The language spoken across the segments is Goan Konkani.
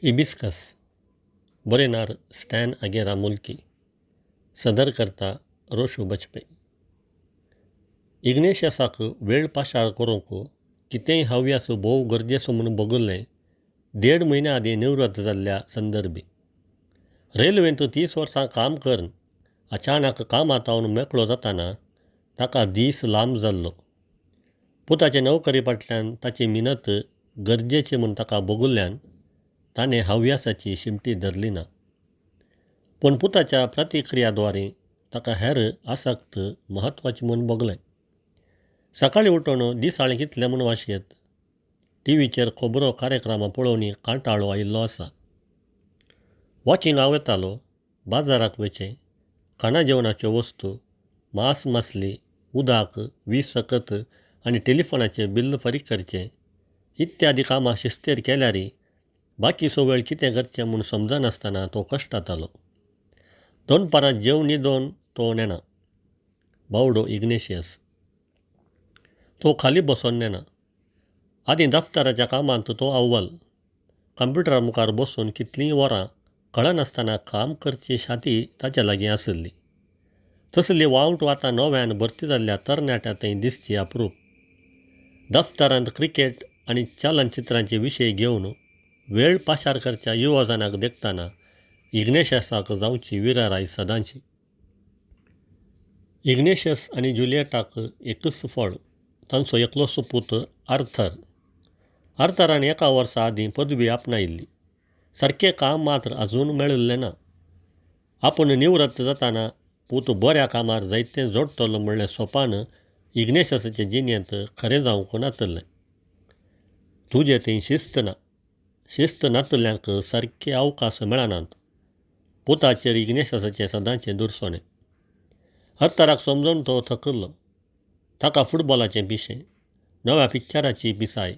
हिबिस्कस बरयणार स्टॅन आगेरा मुल्की सदर करता रोशू बजपे इग्नेशसाक वेळ पाशार करूंक कितेंय हव्यास भोव गरजेचो म्हूण भोगल्लें देड म्हयन्या आदीं निवृत्त जाल्ल्या संदर्भी रेल्वेंत 30 वर्सां काम करून अचानक कामाथावन मेकळो जाताना ताका दीस लांब जाल्लो. पुताचे नोकरी फाटल्यान ताची मिनत गरजेची म्हूण ताका भोगल्ल्यान ताणें हव्यासाची शिमटी धरली ना. पूण पुताच्या प्रतिक्रियाद्वारे ताका हेर आसक्त म्हत्वाची म्हूण भोगलें. सकाळीं उठून दिसाळें कितलें म्हूण वाचयत, टिवीचेर खबरो कार्यक्रमां पळोवनी कांटाळो आयिल्लो आसा. वॉकिंगाक वतालो, बाजाराक वचें, खाणा जेवणाच्यो वस्तू, मांस मासली, उदक, वीज सकत आनी टेलिफोनाचें बिल्ल फारीक करचें इत्यादी कामां शिस्तेर केल्यार बाकीचो वेळ कितें करचें म्हूण समजनासतना तो कश्टातालो. दनपारां जेवन न्हिदोन तो नेणा. बावडो इग्नेशियस. तो खाली बसोन नेणा. आदीं दफ्तराच्या कामांत तो अव्वल. कंप्युटरा मुखार बसून कितलींय वरां कळनासतना काम करची शाती ताच्या लागीं आसली. तसली वावट आतां नव्यान भरती जाल्ल्या तरणाट्यां थंय दिसची अप्रूप. दफ्तरांत क्रिकेट आनी चलनचित्रांचे विशय घेवन वेळ पाशार करच्या युवजनाक देखतना इग्नेशसाक जावची विराराय सदांची. इग्नेशस आनी जुलियटाक एकूच फळ, तांचो एकलोच पूत आर्थर. आर्थरान एका वर्सा आदीं पदवी आपणायिल्ली. सारकें काम मात्र अजून मेळिल्लें ना. आपूण निवृत्त जाताना पूत बऱ्या कामार जायतें जोडटलो म्हळ्ळें सोपान इग्नेशसाचे जिणेंत खरें जावंक नातल्लें. तुजे थंय शिस्त ना. शिस्त नातल्ल्यांक सारके अवकाश मेळनात. पुताचेर इग्नेशसाचें सदांचें दुरसोणें. आर्थराक समजून तो थकिल्लो. ताका फुटबॉलाचें पिशें, नव्या पिक्चराची पिसाय,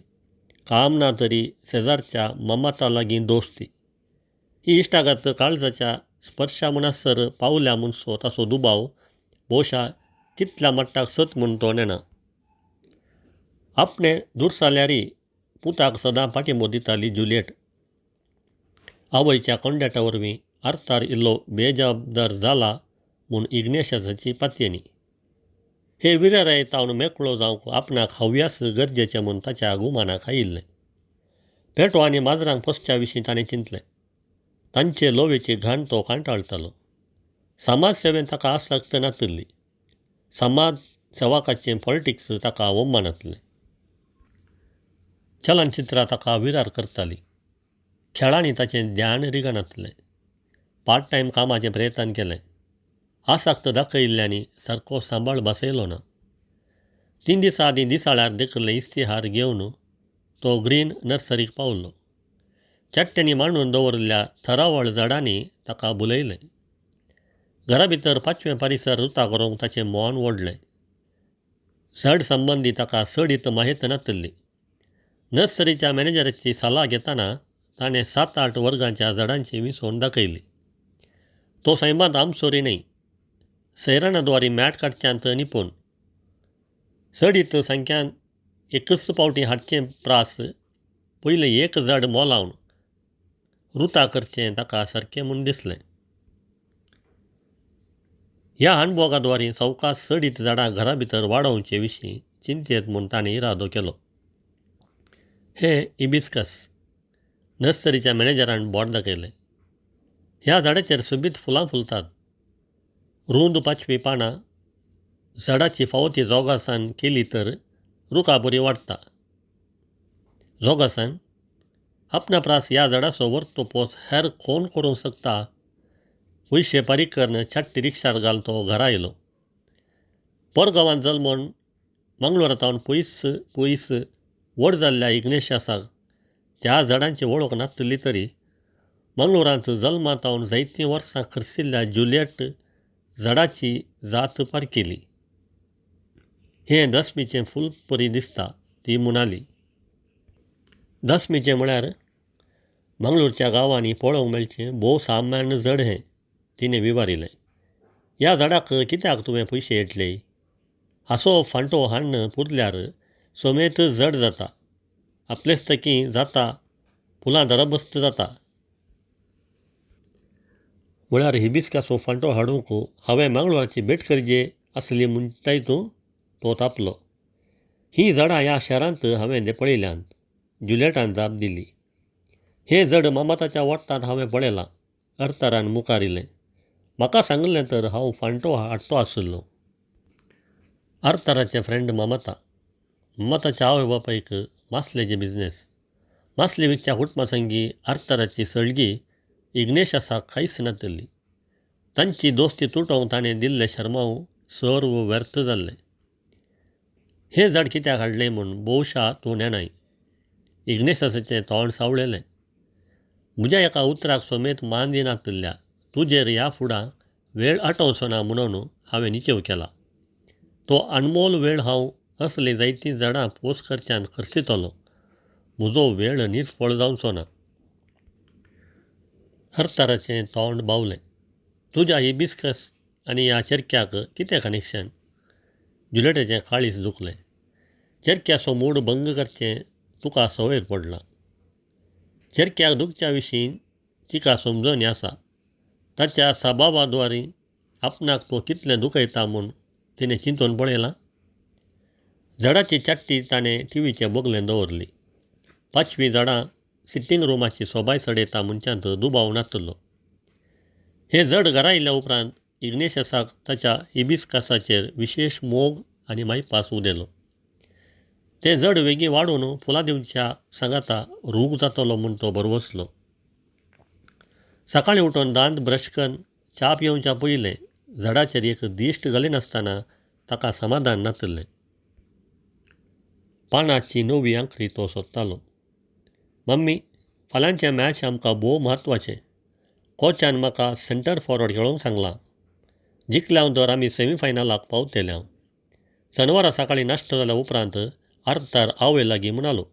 काम ना तरी शेजारच्या ममाता लागीं दोस्ती. ही इश्टागत काळजाच्या स्पर्शा म्हणसर पावल्या म्हणसो ताचो दुबाव भोवशा कितल्या मट्टाक सत म्हूण तो नेणा. आपणें दुरसाल्यारय पुताक सदां पाठिंबो दिताली जुलियट. आवयच्या कोंड्याटा वरवीं आर्थर इल्लो बेजबाबदार जाला म्हूण इग्नेशसाची पातयेणी. हे विरारायेथावन मेकळो जावंक आपणाक हव्यास गरजेचें म्हूण ताच्या गुमानाक आयिल्लें. पेटो आनी माजरांक पोसच्या विशीं ताणें चिंतलें. तांचे लोवेची घाण तो कांटाळटालो. समाज सेवेंत ताका आसक्त नातिल्ली. समाज सेवकाचें पॉलिटिक्स ताका अवमानातलें. चलनचित्रां ताका विरार करतालीं. खेळांनी ताचें ध्यान रिगनातलें. पार्ट टायम कामाचें प्रयत्न केलें. आसक्त दाखयिल्ल्यांनी सारको सांबाळ भासयलो ना. 3 दिसां आदीं दिसाळ्यार देखिल्लें इश्तिहार घेवन तो ग्रीन नर्सरीक पावलो. चट्ट्यांनी मांडून दवरिल्ल्या थरावळ झाडांनी ताका भुलयलें. घरा भितर पाचवें परिसर रुता करूंक ताचें मन ओडलें. झाड संबंदी ताका चडीत म्हायती नातिल्ली. नर्सरीच्या मॅनेजराची सलाह घेतना ताणें 7-8 वर्गांच्या झाडांची विंचवण दाखयली. तो सैमांत आमसोरी न्हय, सैराणाद्वारे मॅट काडच्यांत निपूण. चडीत संख्यान एकच पावटी हाडचें प्रास पयलें एक झाड मोलावन रुता करचें ताका सारकें म्हूण दिसलें. ह्या अणभोगाद्वारे सवकास चडीत झाडां घरा भितर वाडोवचे विशीं चिंतेत म्हूण ताणें इरादो केलो. हे हिबिस्कस नर्सरीच्या मॅनेजरान बोट दाखयलें. ह्या झाडाचेर सोबीत फुलां फुलतात. रूंद पाचवीं पानां, झाडाची फावो ती जोगासान केली तर रुखा बरी वाडटा. जोगासान आपणा प्रास ह्या झाडाचो वर्तोपोस हेर कोण करूंक शकता? पयशे फारीक करून छाटटी रिक्षार घालून तो घरा आयलो. परगांवांत जल्मून मंगळूरा पयस पयस व्हड जाल्ल्या इग्नेशसाक त्या झाडांची वळख नासली तरी मंगळुरांत जल्माथावन जायतीं वर्सां खर्चिल्ल्या जुलियट झाडाची जात पारखिली. हें दसमीचें फूल परी दिसता, ती म्हणाली. दसमीचें म्हळ्यार मंगळूरच्या गांवांनी पळोवंक मेळचें भोव सामान्य झड हें, तिणें विवारिलें. ह्या झाडाक कित्याक तुवें पयशे येतले? हासो फांटो हाडून पुरल्यार समेत जड जाता. आपलेच तकी जाता, फुलां दरबस्त जाता. म्हळ्यार हिबिस्कासो फांटो हाडूंक हांवें मंगळुराची भेट करची आसली म्हणटाय तूं? तो तापलो. हीं झाडां ह्या शारांत हांवें पळयल्यांत. जुलियेटान जाप दिली. हें झाड मम्मताच्या वखदांत हांवें पळयलां. आर्तरान मुखारिलें. म्हाका सांगिल्लें तर हांव फांटो हाडटो आशिल्लो. आर्तराचें फ्रेंड ममता. ममताच्या आवय बापायक मासलेचें बिजनेस. मासली विकच्या कुटुंबा संगी आर्तराची सळगी इग्नेशसाक कांयच नाशिल्ली. तांची दोस्ती तुटोवंक ताणें दिल्लें शरमांव सर्व व्यर्थ जाल्लें. हें झाड कित्याक हाडलें म्हूण भोवशा तूं नेणाय. इग्नेशसाचें तोंड सावळेलें. म्हज्या एका उतराक समेत मान दिनाशिल्ल्या तुजेर ह्या फुडां वेळ आटोवचो ना म्हणून हांवें निचेव केला. तो अनमोल वेळ हांव असलीं जायतीं झाडां पोस करच्यांत खर्चितलो. म्हजो वेळ निर्फळ जावचो ना. हरताराचें तोंड बावलें. तुज्या हिबिस्कस आनी ह्या चेरक्याक कितें कनेक्शन? जुलियटाचें काळीज दुखलें. चेरक्याचो मूड भंग करचें तुका संवय पडलां. चेरक्याक दुखच्या विशीं तिका समजणी आसा. ताच्या सबावा द्वारी आपणाक तो कितलें दुखयता म्हूण तिणें चिंतून पळयलां? झाडाची चाट्टी ताणें टिवीचे बगलेन दवरली. पाचवीं झाडां सिटींग रुमाची सोबाय चडयता म्हणच्यांत दुबाव नाशिल्लो. हें झड घरा आयिल्ल्या उपरांत इग्नेशसाक ताच्या हिबिस्कसाचेर विशेश मोग आनी मायपास उदेलो. तें झड वेगीं वाडून फुलां दिवच्या सांगाता रूख जातलो म्हूण तो भरवसलो. सकाळीं उठून दांत ब्रश करून च्या पिवच्या पयलें झाडाचेर एक दिश्ट घालिनासतना ताका समाधान नाशिल्लें. पानाची नवी आंकरी तो सोदतालो. मम्मी, फाल्यांचें मॅच आमकां भोव म्हत्वाचें. कोचान म्हाका सेंटर फॉरवर्ड खेळोंक सांगलां. जिखल्याव तर आमी सेमीफायनलाक पावतले. शेनवारा सकाळीं नाश्तो जाल्या उपरांत आर्तर आवय लागीं म्हणालो.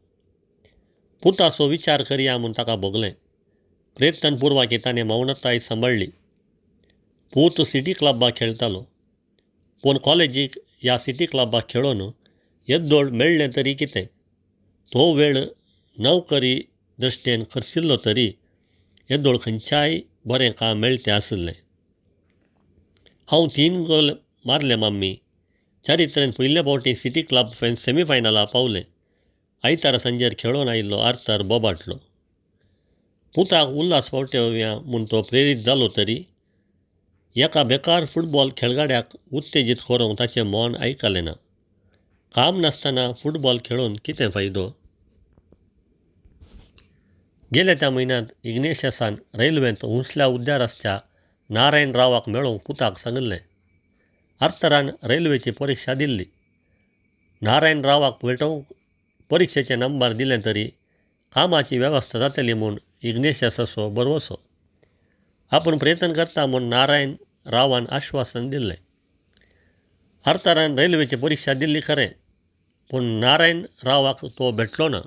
पुताचो विचार करया म्हूण ताका भोगलें. प्रयत्नपुर्वाकी ताणें मौनताय सांबाळ्ळी. पूत सिटी क्लबाक खेळटालो. पूण कॉलेजीक ह्या सिटी क्लबाक खेळून येद्दोळ मेळ्ळें तरी कितें? तो वेळ नोकरी दृश्टीन खर्चिल्लो तरी येदोळ खंयच्याय बरें काम मेळचें आशिल्लें. हांव 3 गोल मारले मम्मी. चरित्रेन पयले फावटी सिटी क्लब सेमीफायनलाक पावले. आयतारा सांजेर खेळून आयिल्लो आर्तर बोबाटलो. पुताक उल्हास पावटेवया म्हूण तो प्रेरीत जालो तरी एका बेकार फुटबॉल खेळगड्याक उत्तेजीत करूंक ताचें मन आयकलें ना. काम नासतना फुटबॉल खेळून कितें फायदो? गेल्या त्या म्हयन्यांत इग्नेशसान रेल्वेंत उंचल्या हुद्द्यार आसच्या नारायण रावाक मेळूंक पुताक सांगिल्लें. आर्तरान रेल्वेची परिक्षा दिल्ली. नारायण रावाक भेटोवंक परिक्षेचे नंबर दिले तरी कामाची वेवस्था जातली म्हूण इग्नेशसाचो भरवसो. आपूण प्रयत्न करता म्हूण नारायण रावान आश्वासन दिल्लें. आर्तरान रेल्वेची परिक्षा दिल्ली खरें, पूण नारायण रावाक तो भेटलो ना.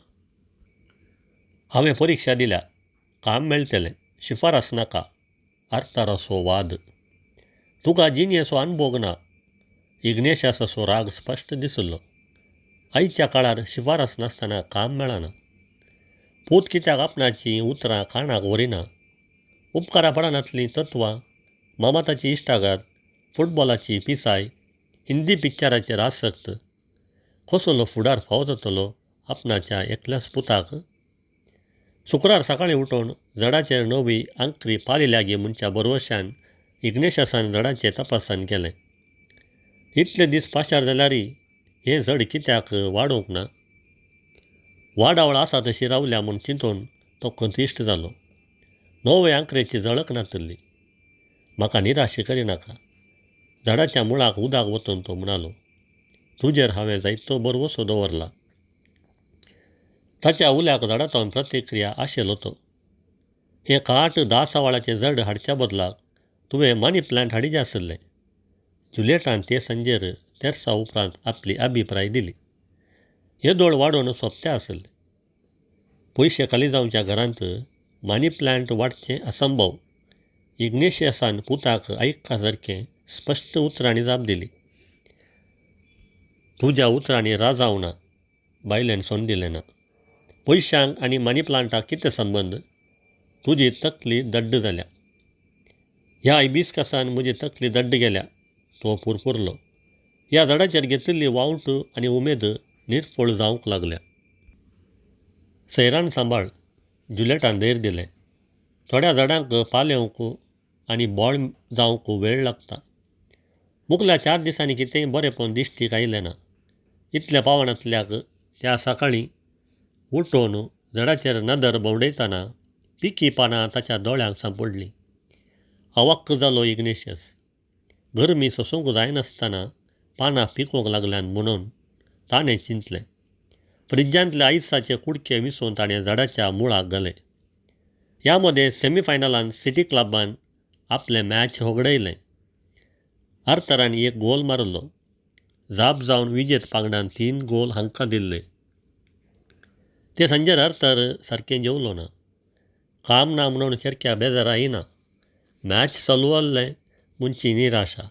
हांवें परिक्षा दिल्या, काम मेळटलें, शिफारस नाका. आर्तराचो वाद. तुका जिणेचो अणभोग ना. इग्नेशसाचो राग स्पश्ट दिशिल्लो. आयच्या काळार शिफारस नासतना काम मेळना. पूत कित्याक आपणाचीं उतरां कानाक व्हरिना? उपकारा पडनासलीं तत्वां, ममताची इश्टागत, फुटबॉलाची पिसाय, हिंदी पिक्चराचेर आसक्त, कसलो फुडार फावो जातलो आपणाच्या एकल्याच पुताक? शुक्रार सकाळीं उठून झाडाचेर नवी आंकरी पाली लागी म्हणच्या भरवश्यान इग्नेशसान झाडाचें तपासण केलें. इतले दीस पाशार जाल्यार हें झड कित्याक वाडूंक ना? वाडावळ आसा तशी रावल्या म्हूण चिंतून तो खंतिश्ट जालो. नवे आंकरेची झळक नाशिल्ली. म्हाका निराश करिनाका. झाडाच्या मुळाक उदक वतून तो म्हणालो, तुजेर हांवें जायतो भरवसो दवरला. ताच्या उल्याक झाडांतल्यान प्रतिक्रिया आशिल्लो तो. हें काट दासावळाचें झड हाडच्या बदलाक तुवें मनी प्लांट हाडिजे आशिल्लें. जुलियेटान ते सांजेर तेर्सा उपरांत आपली अभिप्राय दिली. येदोळ वाडोवन सोंपते आशिल्लें. पयशे खाली जावच्या घरांत मनी प्लांट वाडचें असंभव. इग्नेशियसान पुताक आयकपा सारकें स्पश्ट उतरांनी जाप दिली. तुज्या उतरांनी राजांव ना. बायलेन सोन दिलें ना. पयशांक आनी मनी प्लांटाक कितें संबंद? तुजी तकली दड्ड जाल्या. ह्या हिबिस्कसान म्हजी तकली दड्ड गेल्या, तो पुरपुरलो. ह्या झाडाचेर घेतिल्ली वावट आनी उमेद निर्फळ जावंक लागल्या. सैराण सांबाळ, जुलियेटान धैर्य दिलें. थोड्या झाडांक पालेवंक आनी बोळ जावंक वेळ लागता. मुखल्या 4 दिसांनी कितेंय बरेंपण दिश्टीक आयलें ना. इतल्या पावनातल्याक त्या सकाळीं उठून झाडाचेर नदर भोंवडयतना पिकी पानां ताच्या दोळ्यांक सांपडलीं. अवाक्क जालो इग्नेशियस. गरमी सोसूंक जायनासतना पानां पिकोवंक लागल्यांत म्हणून ताणें चिंतलें. फ्रिज्जांतले आयसाचे कुडके विसोवन ताणें झाडाच्या मुळाक घाले. ह्या मदें सेमीफायनलांत सिटी क्लबान आपलें मॅच होगडयलें. आर्थरान एक गोल मारलो. जाप जावन विजेत पांगडान 3 गोल हांकां दिल्ले. ते सांजेर आर्थर सारकें जेवलो ना. काम ना म्हणून सारक्या बेजार येना. मॅच चालू आसलें म्हणची निराशा.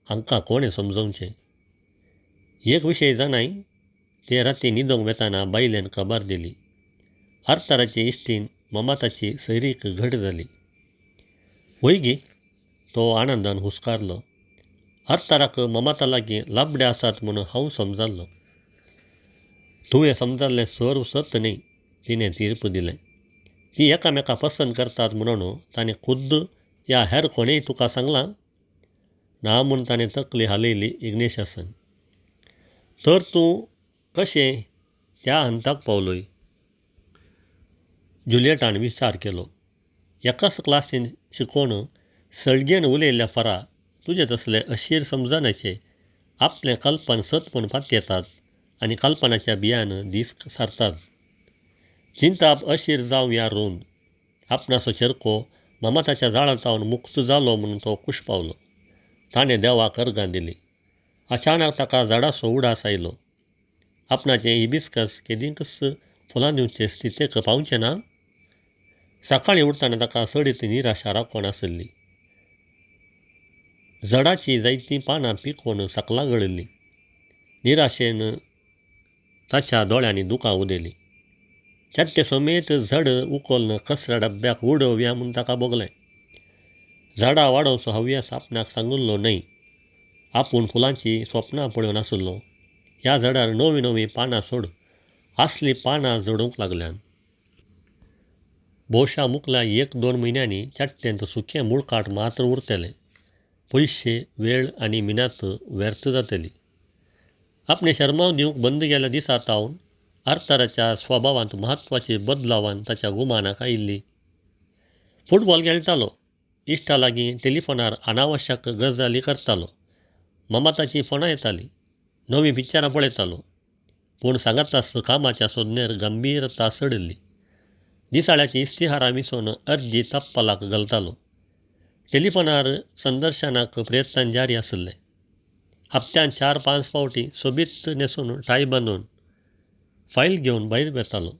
हांकां कोणें समजोवचें? एक विशय जाणाय, ते राती न्हिदोंक वेतना बायलेन खबर दिली. आर्थराची इश्टीन ममताची सैरीक घट जाली. वय गी, तो आनंदान हुस्कारलो. आर्थराक ममता लागीं लाबडे आसात म्हणून हांव समजाल्लो. तुवें समजाल्लें सर्व सत न्ही, तिणें तीर्प दिलें. ती एकामेका पसंत करतात म्हणून ताणें खुद्द या हेर कोणेंय तुका सांगलां? ना म्हूण ताणें तकली हालयली इग्नेशियसान. तर तूं कशें त्या हंताक पावलोय? जुलियेटान विचार केलो. एकाच क्लासीन शिकोवन सळगेन उलयल्ल्या फारा तुजे तसले अशीर समजण्याचे आपलें कल्पन सत म्हूण पातयेतात आनी कल्पनाच्या बियान दीस सारतात. चिंताप अशीर जावं या रोंद, आपणाचो चेरको ममताच्या जाळांतावन मुक्त जालो म्हणून तो खूश पावलो. ताणें देवाक अर्गां दिली. अचानक ताका झाडाचो उडास आयलो. आपणाचें हिबिस्कस केदींकच फुलां दिवचे स्थितेक पावचें ना? सकाळीं उठतना ताका चडीत निराशा राखून आशिल्ली. झाडाचीं जायतीं पानां पिकोवन सकला गळिल्लीं. निराशेन ताच्या दोळ्यांनी दुकां उदेलीं. चाट्टे समेत झड उखलून कचऱ्या डब्याक उडोवया म्हूण ताका भोगलें. झाडां वाडोवचो हव्यास आपणाक सांगिल्लो न्हय. आपूण फुलांचीं स्वप्नां पळोवन आशिल्लो. ह्या झाडार नवीं नवीं पानां सोड असलीं पानां झडूंक लागल्यांत. भोवशा मुखल्या 1-2 म्हयन्यांनी चाट्टेंत सुकें मुळकाट मात्र उरतलें. पयशे, वेळ आनी मिनात व्यर्थ जातली. आपणें शर्माव दिवंक बंद केल्या दिसा तावन आर्थराच्या स्वभावांत म्हत्वाची बदलावान ताच्या गुमानाक आयिल्ली. फुटबॉल खेळटालो. इश्टा लागीं टेलिफोनार अनावश्यक गजाली करतालो. ममताचीं फोनां येतालीं. नवीं पिक्चरां पळयतालो. पूण सांगाताच कामाच्या सोदनेर गंभीरता चडिल्ली. दिसाळ्याची इश्तिहारां विसोवन अर्जी तप्पलाक घालतालो. टेलिफोनार संदर्शनाक प्रयत्न जारी आशिल्ले. हप्त्यान 4-5 फावटी सोबीत न्हेसून टाय बांदून फायल घेवन भायर वेतालो.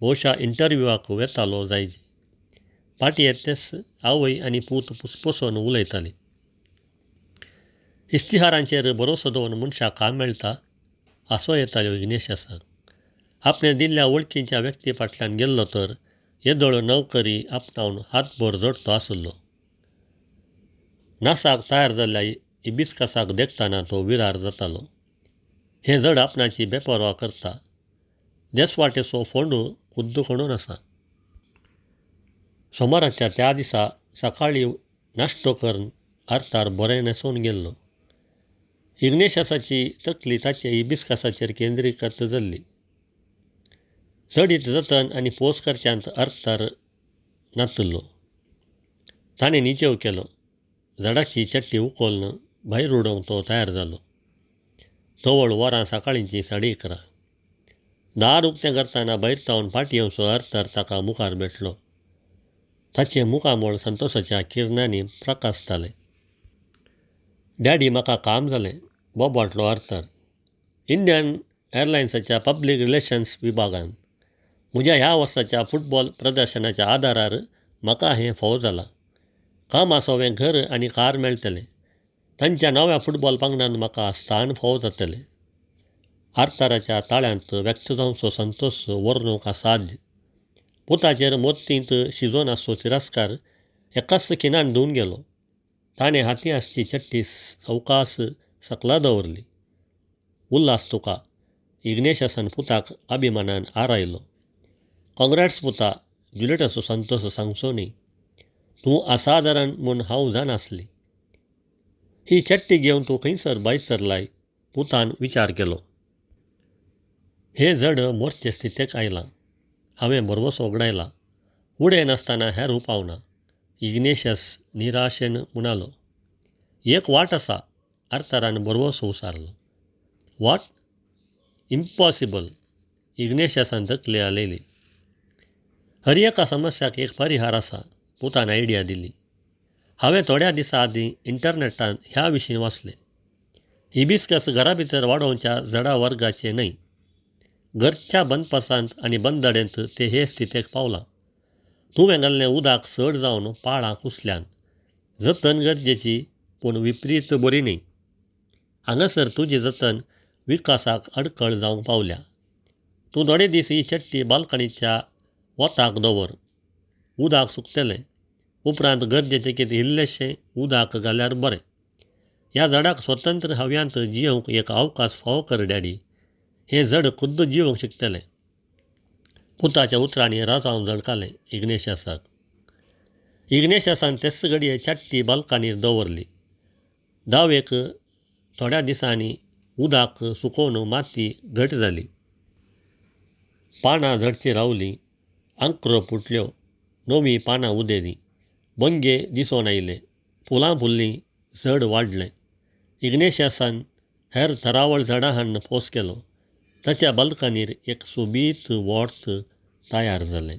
भोवशा इंटरव्युवाक वेतालो जायजे. फाटीं येतेच आवय आनी पूत पुसपुसोन उलयतालीं. इश्तिहारांचेर भरोसो दवरून मनशाक काम मेळटा आसो येताल्यो इग्नेशियसाक. आपणें दिल्ल्या वळखीच्या व्यक्ती फाटल्यान गेल्लो तर येदोळ नोकरी आपणावन हातभर जोडटो आशिल्लो. नासाक तयार जाल्ल्या हिबिस्कसाक देखतना तो विरार जातालो. हें झड आपणाची बेपर्वा करता. देसवाटेचो फोंडू खुद्द खणून आसा. सोमाराच्या त्या दिसा सकाळीं नाश्तो करून आर्तार बरें न्हेसून गेल्लो. इग्नेशियसाची तकली ताचे हिबिस्कसाचेर केंद्रीकृत जाल्ली. चडीत जतन आनी पोस करच्यांत आर्तार नातिल्लो. ताणें निचेव केलो. झाडाची चट्टी उखलून भायर उडोवंक तो तयार जालो. तवळ वरां सकाळींचीं 11:30. दार उक्तें करतना भायर तावन फाटीं येवचो आर्तर ताका मुखार भेटलो. ताचें मुखामळ संतोशाच्या किरणांनी प्रकाशतालें. डॅडी, म्हाका काम जालें, बोबाटलो आर्तर. इंडियन एअरलायन्साच्या पब्लीक रिलेशन्स विभागान म्हज्या ह्या वर्साच्या फुटबॉल प्रदर्शनाच्या आदारार म्हाका हें फावो जालां. कामा सोवें घर आनी कार मेळटलें. तांच्या नव्या फुटबॉल पंगडान म्हाका स्थान फावो जातलें. आर्तराच्या ताळ्यांत व्यक्त जावचो संतोश वर्णूंक असाध्य. पुताचेर मोतींत शिजोवन आसचो तिरस्कार एकाच खिणान धुवन गेलो. ताणें हातीं आसची चट्टी सवकास सकला दवरली. उल्लास तुका! इग्नेशसान पुताक अभिमानान आरायलो. काँग्रेट्स पुता! जुलियटाचो संतोश सांगचो न्ही. तूं असादारण म्हूण हांव जाणा आसली. ही चट्टी घेवन तूं खंयसर भायर सरलाय? पुतान विचार केलो. हें झड मोरचे स्थितेक आयलां. हांवें भरवंसो वगडायला. उडयनासतना हेर उपाव ना. इग्नेशस निराशेन म्हणालो. एक वाट आसा. आर्थरान भरवंसो उसारलो. What? Impossible! इग्नेशसान तकली हालयली. हर एका समस्याक एक परिहार आसा. पुतान आयडिया दिली. हांवें थोड्या दिसां आदीं इंटरनॅटांत ह्या विशीं वाचलें. हिबिस्कस घरा भितर वाडोवच्या झाडा वर्गाचें न्हय. घरच्या बनपासांत आनी बंदडेंत तें हे स्थितेक पावलां. तुवें घाल्लें उदक चड जावन पाळां कुसल्यांत. जतन गरजेची पूण विपरीत बरी न्हय. हांगासर तुजी जतन विकासाक आडखळ जावंक पावल्या. तूं थोडे दीस ही चट्टी बाल्कनीच्या वताक दवर. उदक सुकतलें. उपरांत गरजेचें कितें इल्लेशें उदक घाल्यार बरें. ह्या झाडाक स्वतंत्र हव्यांत जियोवंक एक अवकाश फावो कर डॅडी. हें झड खुद्द जियोवंक शिकतलें. पुताच्या उतरांनी राजांव झळकालें इग्नेशसाक. इग्नेशसान तेच घडये चट्टी बाल्कनीर दवरली. दावेक थोड्या दिसांनी उदक सुकोवन माती घट जाली. पानां झडची रावलीं, आंकरो फुटल्यो, नवीं पानां उदेलीं, भंगे दिसून आयले, फुलां फुल्लीं, झड वाडलें. इग्नेशसान हेर थरावळ झाडां हाडून पोस केलो. ताच्या बाल्कनीर एक सोबीत वॉर्त तयार जालें.